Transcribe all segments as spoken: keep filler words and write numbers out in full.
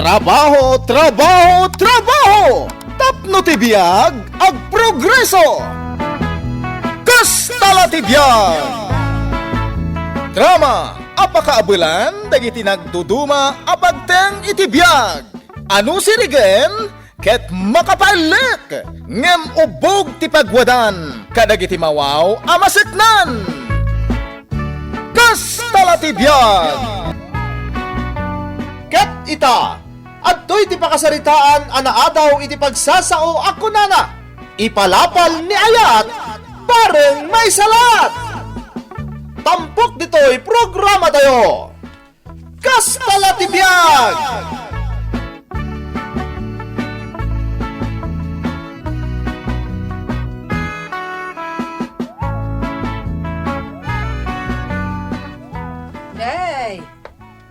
Trabaho, trabaho, trabaho! Tapno ti biag, agprogreso! Kasta la ti biag! Drama a pakaabelan dagiti nagduduma a pagteng iti biag. Ano sirigen ket makapaellek, ngem ubbog ti pagwadan kadagiti mawaw a maseknan. Kasta la ti biag! Ket ita, adtoy ti pakasaritaan a naadaw iti pagsasao a kunana, "Ipalapal ni Ayat, bareng maisalat!" Tampok ditoy programatayo. Kasta la ti biag! Nay,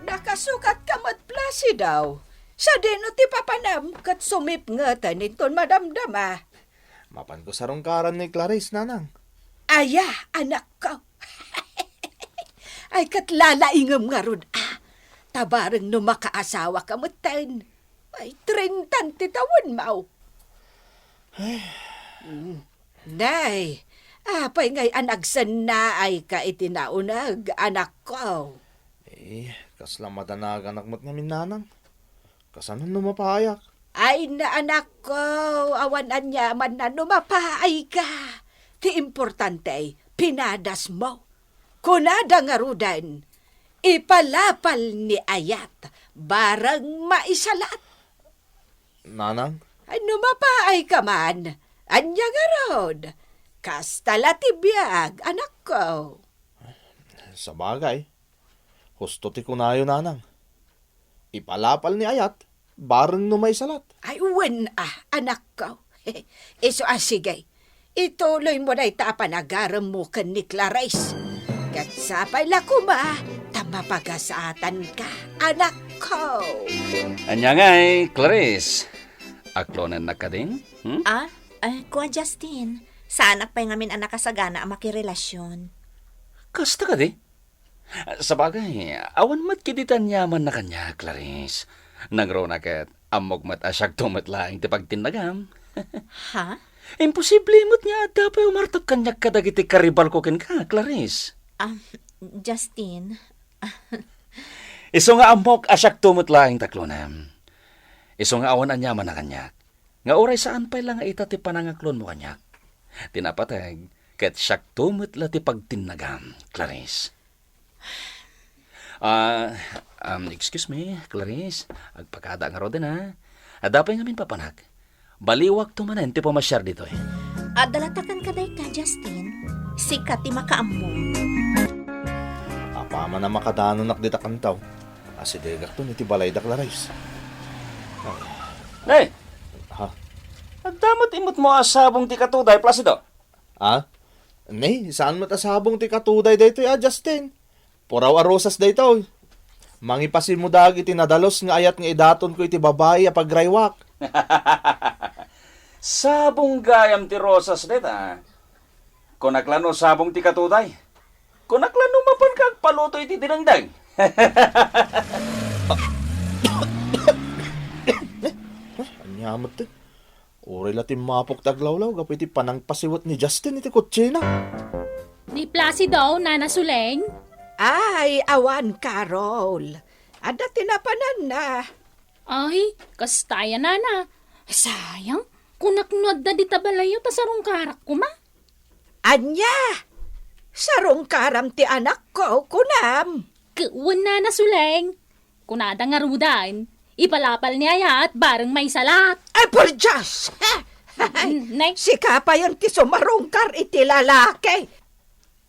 nakasukat ka met, Placido. Sadino ti papanam ket sumipngeten inton madamdama? Mapanko sarungkaran ni Clarice, nanang. Aya, anakko. Ay, ket lalaingem ngarud, a. Ta bareng no makaasawaka metten. Ay, trintan ti tawenmo. Ay. Mm. Nay, apay ngay a nagsennaayka iti nauneg, anakko? Eh, kasla madanaganak met ngamin, nanang. Kasano no mapaayak? Ay na, anakko, awan aniamanna no mapaayka. Ti importante, pinadasmo. Kunada ngaruden, "Ipalapal ni Ayat, bareng maisalat." Nanang? Ay, no mapaayka man, ania ngarud? Kasta la ti biag, anakko. Sabagay, husto ti kunayo, nanang. Ipalapal ni Ayat, bareng no maisalat. Ay, wen a, anakko. Isu a, sige. Ituloymo dayta a panagaremmo ken ni Clarice. Ket sapay la koma ta mapagasatanka, anakko. Ania ngay, Clarice? Aklonennak kadi? Hmm? Ah, eh, Kua Justin, saanak pay ngamin a nakasagana a makirelasyon. Kasta kadi? Sabagay, awan met kadi ti aniamanna kaniak, Clarice. Nangruna ket, ammok met a siakto met laeng ti pagtinnagam. Ha? Imposible met nga adda pay umartek kaniak kadagiti karibalko kenka, Clarice. Ah, Justin. Isu nga ammok a siakto met laeng ti aklonam. Isu nga awan aniamanna kaniak. Nga uray saan pay la nga ita ti panangaklonmo kaniak. Ti napateg, ket siakto met la ti pagtinnagam, Clarice. Ah, um, excuse me, Clarice. Agpakada ngaruden, ha? Adda pay ngamin papanak. Baliwakto manen ti pamasiar ditoy. Adda la takan kadayta, Justin. Sika ti makaammo. Apaman a makadanonak dita kantaw. Asidegakton iti balayda, Clarice. Ay. Nay! Ha? Adda met imutmo a sabong ti katuday, Placido? Ha? Nay, saan met a sabong ti katuday daytoy a, Justin? Puraw a rosas daytoy. Mangipasimmo dagiti nadalus nga ayat nga idatonko iti babai a pagraywak. Sabong gayam ti rosas dayta. Kunak la no sabong ti katuday. Kunak la no mapanka agpaluto iti dinengdeng. Ania met ti? Uray la timmapok ti aglawlaw gapu iti panangpasiwet ni Justin iti kutsina. Ni Placido, Nana Suleng? Ay, awan, Carol. Adda ti napananna. Ay, kasta ya, Nana. Sayang, kunak no adda dita balayyo ta sarungkarak koma. Ania? Sarungkaram ti anakko, kunam? Ket wen, Nana Suleng. Kunada ngaruden, ipalapal ni Ayat bareng maisalat. Ay, por Dios! Mm, ne? Sika payen ti sumarungkar iti lalaki.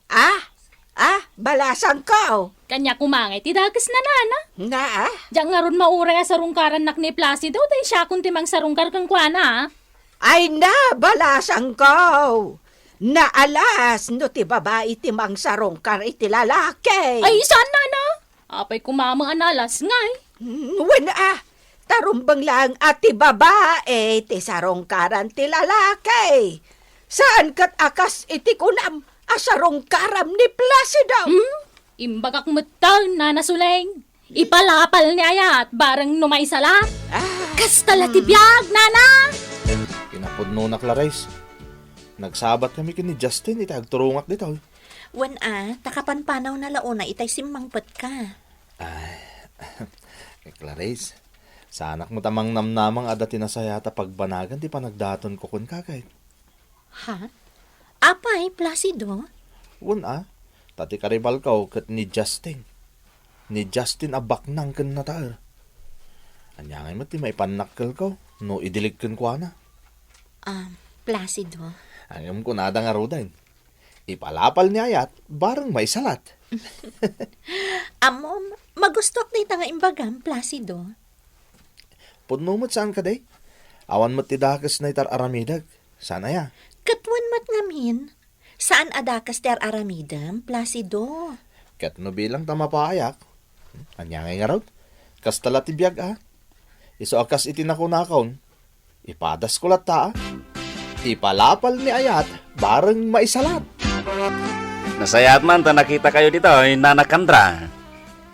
Ah? Ah, balasangko. Kaniak koma ngay ti dakes, Nana. Nga, ah? Diak ngarud mauray a sarungkarannak ni Placido, ta siakon ti mangsarungkar kenkuana, ah. Ay na, balasangko. Naalas no ti babai ti mangsarungkar iti lalaki. Ay, saan, Nana? Apay koma met a naalas ngay? Hmm, wen a, ta rumbeng laeng a ti babai ti sarungkaran ti lalaki. Saan ket a kas iti kunam a sarungkaram ni Placido. Hmm? Imbagak metten, Nana Suleng. Ipalapal ni Ayat, bareng no maisala. Ah. Kasta la ti biag, nana! Kinapudnona, Clarice. Nagsabat kami ken ni Justin iti agturongak ditoy. Wen a, ta kapanpanawna la unay itay simmangpetka. Ay, Clarice, saanak met a mangnamnama nga adda ti nasayaat a pagbanagan ti panagdatonko kenka, kay. Ha? Apay, Placido? Wen a, ta ti karibalko ket ni Justin. Ni Justin a baknang ken nataer. Ania ngay met ti maipannakkelko no idilig kenkuana? Ah, Placido. Ngem kunada ngaruden, ipalapal ni Ayat, bareng maisalat. Ammom, magustuak dayta nga imbagam, Placido. Pudno met saan kadi? Awan met ti dakes na itar aramidek. Saan aya? Ket wen met ngamin, saan a dakes ti ar-aramidem, Placido? Ket no bilang ta mapaayak, ania ngay ngarud? Kasta la ti biag a. Isu a kas iti nakunakon, ipadasko latta a. Ipalapal ni Ayat, bareng maisalat. Nasayaat man ta nakitakayo ditoy, Nana Candra.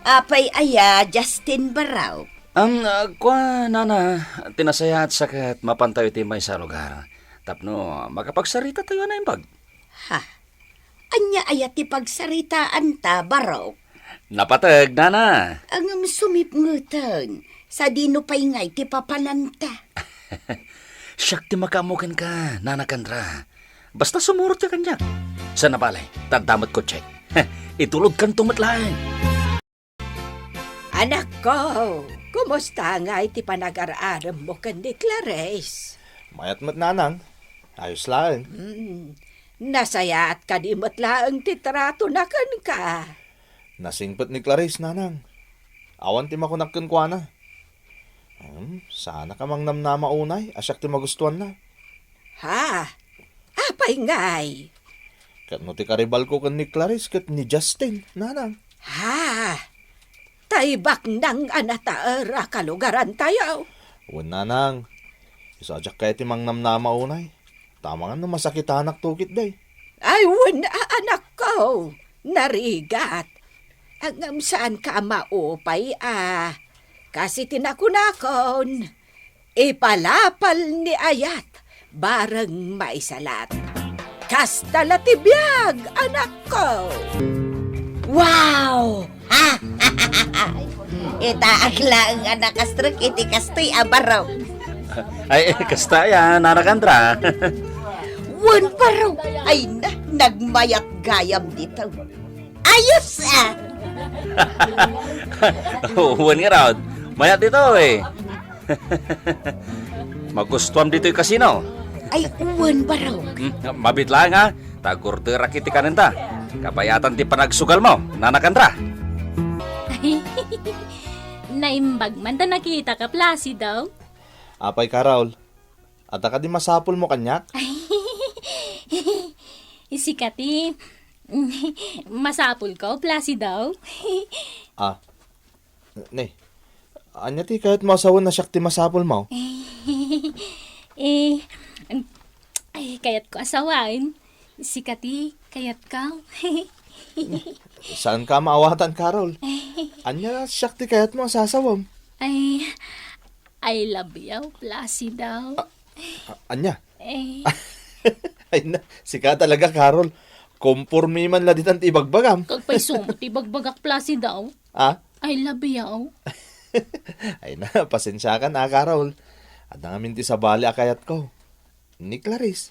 Apay aya, Justin Barok? Ang, ah, kua, nana, ti nasayaat sa ket mapantayo iti maysa a lugar. Tapno makapagsarita tayo a naimbag. Ha? Ania aya ti pagsaritaanta, Barok? Napateg, nana. Ngem sumipngeten, sadino pay ngay ti papananta? Siak ti makaammo kenka, Nana Candra. Basta sumurot ka kaniak. Sana bale, ta adda met kotsek. Itulodkanto met laeng. Anakko, kumusta ngay ti panagar-aremmo ken ni Clarice? Mayat met, nanang. Ayos laeng. Hmm. Nasayaat kadi met laeng ti tratona kenka? Nasingpet ni Clarice, nanang. Awan ti makunak kenkuana. Hmm, saanak a mangnamnama unay a siak ti magustuanna. Ha? Apay ngay? Ket no ti karibalko ken ni Clarice ket ni Justin, nanang. Ha? Tay baknang a nataer a kalugarantayo? Wen, nanang. Isu a diak kayat ti mangnamnama unay. Tamangan no masakitanak tukit, day. Ay, wen a, anakko. Narigat. Ngem saanka a maupay a. Kas iti nakunakon, ipalapal ni Ayat, bareng maisalat. Kasta la ti biag, anakko. Wow! Itaak laeng a nakastrek iti kastoy a barok. Ay, kasta ya, Nana Candra. Wen, barok. Ay na, nagmayat gayam dito. Ayos, ah! Wen ngarud, mayat dito, eh. Magustuam ditoy kasino? Ay, wen, barok. Hmm, mabit laeng, ha? Tagurderak iti kanenta. Kabayatan ti panagsugalmo, Nana Candra. Naimbag man ta nakitaka, Placido. Apay, Carol, adda kadi masapulmo kaniak? Sika ti masapulko, Placido. Ah, ne, ania ti kayatmo a sawen a siak ti masapulmo? Eh, ay, kayatko a sawen. Sika ti kayatko. Saanka a maawatan, Carol. Ania siak ti kayatmo a sasawem? Ay, I love you, Placido. A-, ania? Eh. Ay na, sika talaga, Carol. Komporme man la ditan ti ibagbagam. Kagpayso ti ibagbagak, Placido. Ah? I love you. Ay na, pasensiakan, ah, Carol. Adda ngamin ti sabali a kayatko. Ni Clarice.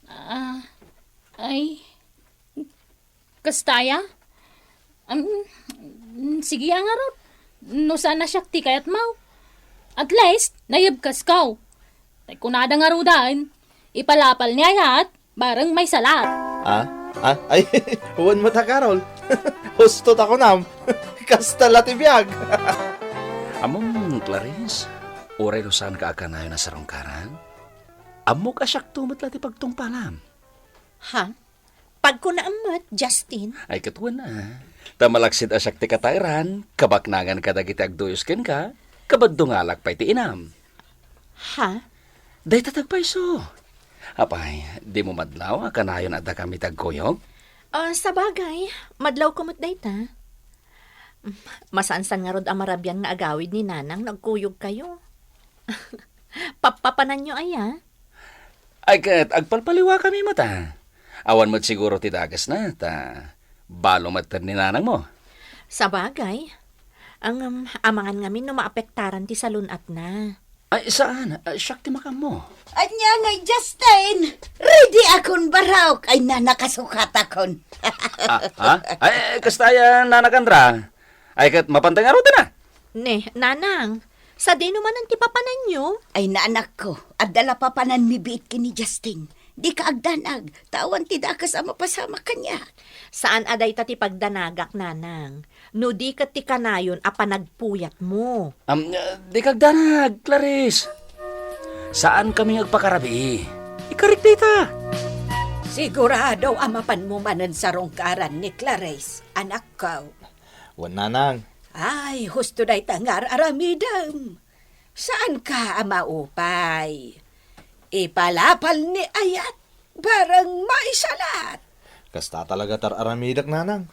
Ah, ay. Kasta aya? Am, sige a ngarud. No saan a siak ti kayatmo. At least, nayebkasko. Tay kunada ngaruden, ipalapal ni Ayat, bareng maisalat. Ah? Ah? Ay, wen met a, Carol. Husto ta kunam. Kasta la ti biag. Ammom, Clarice, uray no saanka a kanayon a sarungkaran, ammok a siakto met la ti pagtungpalam. Ha? Pagkunaam met, Justin? Ay, ket wen a. Ta malaksid a siak ti kataeran, kabaknangan kadagiti agduyos kenka, kabaddungalak pay ti inam. Ha? Dayta ti agpayso. Apay, dimo madlaw a kanayon adda kami ti agkuyog? Ah, sabagay, madlawko met dayta. Masansan ngarud a marabian nga agawid ni Nanang no agkuyogkayo. Pappapananyo aya? Ay ket, agpalpaliwakami met a. Awan met siguro ti dakesna, ta balo met ni Nanangmo. Sabagay. Ngem, amangan ngamin no maapektaran ti salun-atna. Ay, saan? Ah, siak ti makaammo. Ania ngay, Justin? Ready akon, barok. Ay, na, nakasukatakon. Ah, ha? Ay, kasta aya, Nana Candra? Ay, ket mapantay ngaruden a? Ne, Nanang, sadino manen ti papananyo? Ay, na, anakko, adda la papananmi biit ken ni Justin. Dika agdanag, ta awan ti dakes a mapasamak kaniak. Saan a dayta ti pagdanagak, Nanang. No di ket ti kanayon a panagpuyatmo. Am, ah, dika agdanag, Clarice. Saankami nga agpakarabii. Ikarik dayta. Sigurado a mapanmo manen sarungkaran ni Clarice, anakko. Wen, Nanang. Ay, husto dayta nga ar-aramidem. Saanka a maupay. Ipalapal ni ayat, bareng maisalat. Kasta talaga ti ar-aramidek, Nanang.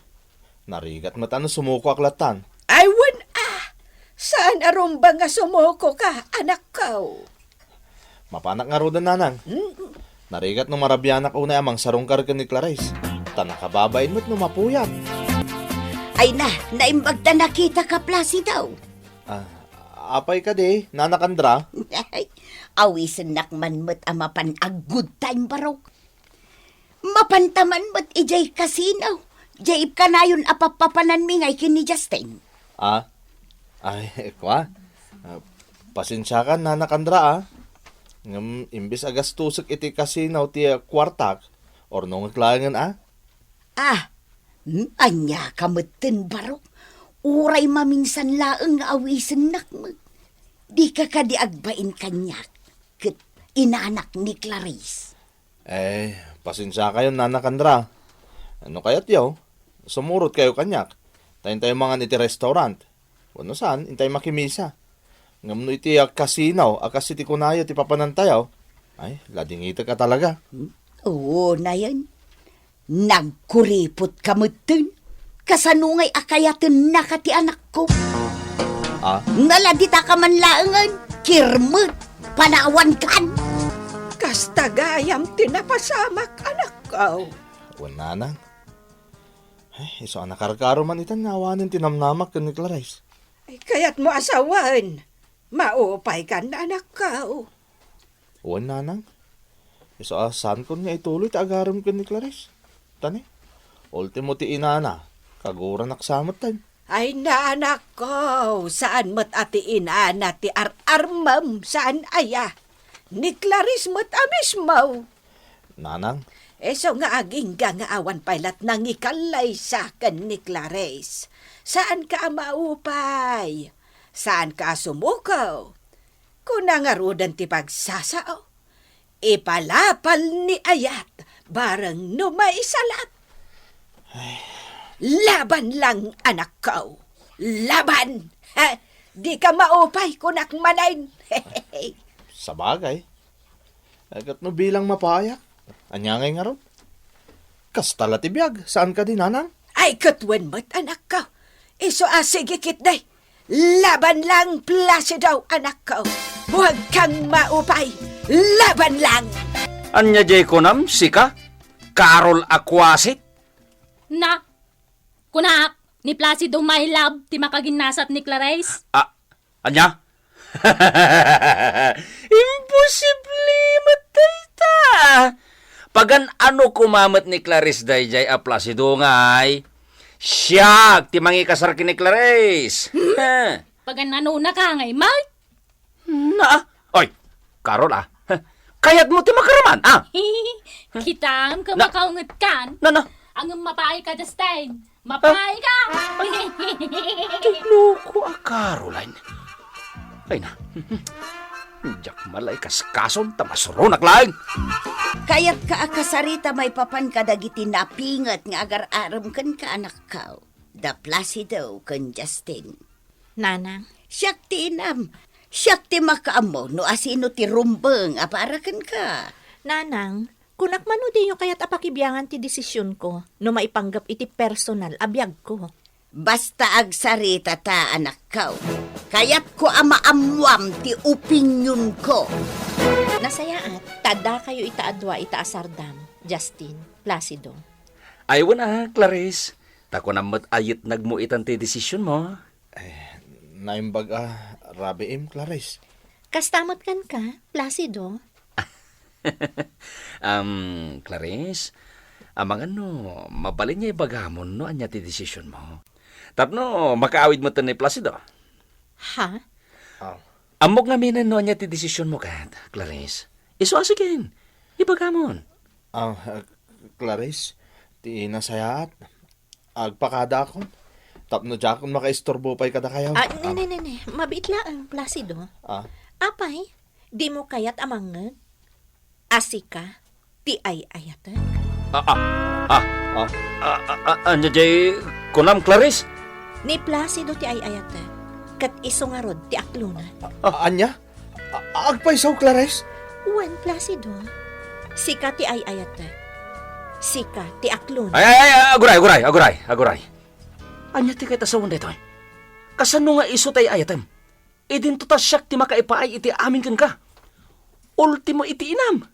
Narigat met a no sumukoak lattan. Ay, wen a! Saan a rumbeng a sumukoka, anakko. Mapanak ngaruden, Nanang. Mm. Narigat no marabianak unay a mangsarungkar ken ni Clarice. Ta nakababain met no mapuyat. Ay na, naimbag ta nakitaka, Placido. Ah, apay kadi, Nana Candra? Awisennak man met a mapan ag-good time, barok. Mapanta man met idiay casino, diay kanayon a pappapananmi ngay ken ni Justin. Ah? Ay, kua? Ah, pasensiakan, Nana Candra, ah. Ngem imbes a gastosek iti casino ti, ah, kuartak, urnongek laengen, ah. Ah, hmm, ania ka metten, barok? Uray maminsan laeng nga awisennak met. Dika kadi agbain kaniak ket inanak ni Clarice? Eh, pasensiakayon, Nana Candra. No kayatyo, sumurotkayo kaniak. Ta intayo mangan iti restaurant. Wenno saan, intay makimisa. Ngem no iti a casino a kas iti kunayo ti papanantayo, ay, ladingitek a talaga. Hmm? Oo, nayen. Nagkuripot ka metten. Kasano ngay a kayatennaka ti anakko? Ah? Naladitaka man laengen, kirmet, panawankan. Kasta gayam ti napasamak, anakko. Wen, Nanang. Ay, isu a nakarkaro man itan nga awanen ti namnamak ken ni Clarice. Ay, kayatmo a sawen. Maupaykan, anakko. Wen, Nanang. Isu a saankon nga ituloy ti agarem ken ni Clarice. Ta ne, ultimo ti inana, kaguranak sa metten. Ay, na, anakko, saan met a ti inana ti ar-armem, saan aya. Ni Clarice met a mismo. Nanang. Isu nga agingga nga awan pay lat nangikallaysa ken ni Clarice. Saanka a maupay. Saanka a sumuko. Kuna ngaruden ti pagsasao. Ipalapal ni ayat, bareng no maisalat. Ay. Laban lang, anakko. Laban! Ha? Di ka maupay, kunak manen. Sabagay. Ay, ket no bilang mapayak, ania ngay ngarud? Kasta la ti biag, saan kadi, Nanang? Ay, ket wen met, anakko. Isu a sige ketdi. Laban lang, Placido, anakko. Huwag kang maupay. Laban lang. Ania diay kunam, sika? Karol a kuasit? Na, kunak, ni Placido, my love, ti makaginnasat ni Clarice. Ah, ania? Imposible met dayta. Pagan-ano koma met ni Clarice daydiay a Placido ngay? Siak ti mangikasar ken ni Clarice. Hmm? Ha? Pagan-anonaka ngay, Mark? Na, oy, Carol, ah. Kayatmo ti makaraman, ah? Kitam, na, kumakaunget kan. Na, na. Ang mapaay ka, Justin. Mapaay ka. Ti loko a Caroline. Ay na. Diak malay kaskason ta masuronak laeng. Kayatka a kasarita maipapan kadagiti napinget nga agar-arem kenka, anakko. Da Placido ken Justin. Nanang. Siak ti inam. Siak ti makaammo no asino ti rumbeng a para kenka. Nanang, kunak man no diyo kayat a pakibiangan ti desisionko no maipanggep iti personal a biagko. Basta agsarita ta, anakko. Kayatko a maammuam ti opinionko. Nasayaat, ta addakayo ita a dua ita a sardam, Justin, Placido. Ay, wen a, Clarice. Ta kunam met a yetnagmo itan ti desisionmo. Eh, naimbag a rabiim, Clarice. Kasta met kenka, Placido. Am, Clarice, amangan no mabalin nga ibagamon no ania ti desisionmo. Tapno makaawid metten ni Placido. Ha? Ah. Ammok ngamin no ania ti desisionmo ket, Clarice. Isu a siken, ibagamon. Ah, ah, Clarice, ti nasayaat, agpakadaakon. Tapno diakon makaisturbo pay kadakayo. Ah, ne, ne, ne, ne. Mabiit laeng, Placido. Ah. Apay, dimo kayat a mangngeg a sika ti ay-ayatek? Ah, ah, ah. Ah. Ah, ah, ah, ania jay kunam, Clarice? Ni Placido ti ay-ayatek, ket isu ngarud ti aklona. Ah, ania? A-, agpayso, Clarice? Wen, Placido. Sika ti ay-ayatek. Sika ti aklona. Ay, ay, ay, aguray, aguray, aguray, aguray. Ania ti kayat a sawen daytoy? Kasano nga isu ti ay-ayatem? Idinto ta siak ti makaipaay iti amin kenka. Ultimo iti inam,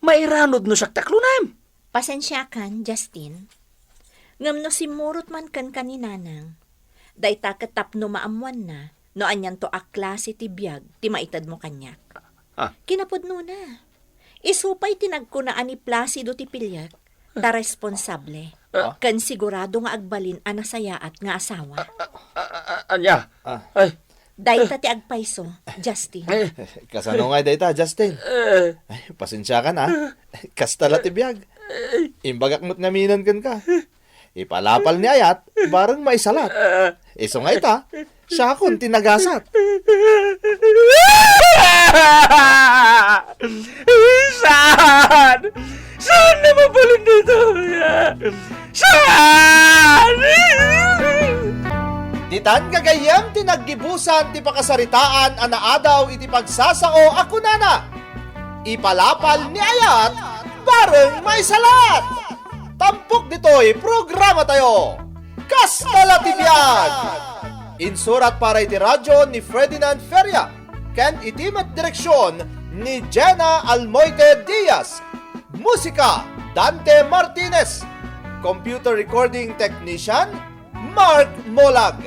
mairanod no siak ti aklonam. Pasensiakan, Justin. Ngem no simmurot man kenka ni Nanang, dayta ket tapno maammoanna no anianto a klase ti biag ti maitedmo kaniak. Ah. Kinapudnona, isu pay ti nagkuna a ni Placido ti piliek, ta responsable, Ah. ken sigurado nga agbalin a nasayaat nga asawa. Ah, ah, ah, ania? Ah. Ay. Dayta ti agpayso, Justin. Eh. Kasano nga dayta, Justin? Eh. Ay, pasensiakan, ah. Kasta la ti biag. Eh. Imbagak met ngaminen kenka. Ipalapal ni ayat, bareng maisalat. Eh. Isu nga ita, siakon ti nagasat. Saan? Saan na mabalin daytoy? Saan? Ditan gagayyem ti naggibusan ti pakasaritaan a naadaw iti pagsasao a kunana, "Ipalapal ni ayat, bareng maisalat." Tampok ditoy programatayo. Kasta la ti biag! Insurat para iti radyo ni Ferdinand Feria, ken iti met direksion ni Jenna Almoite Diaz. Musika, Dante Martinez. Computer recording technician, Mark Molag.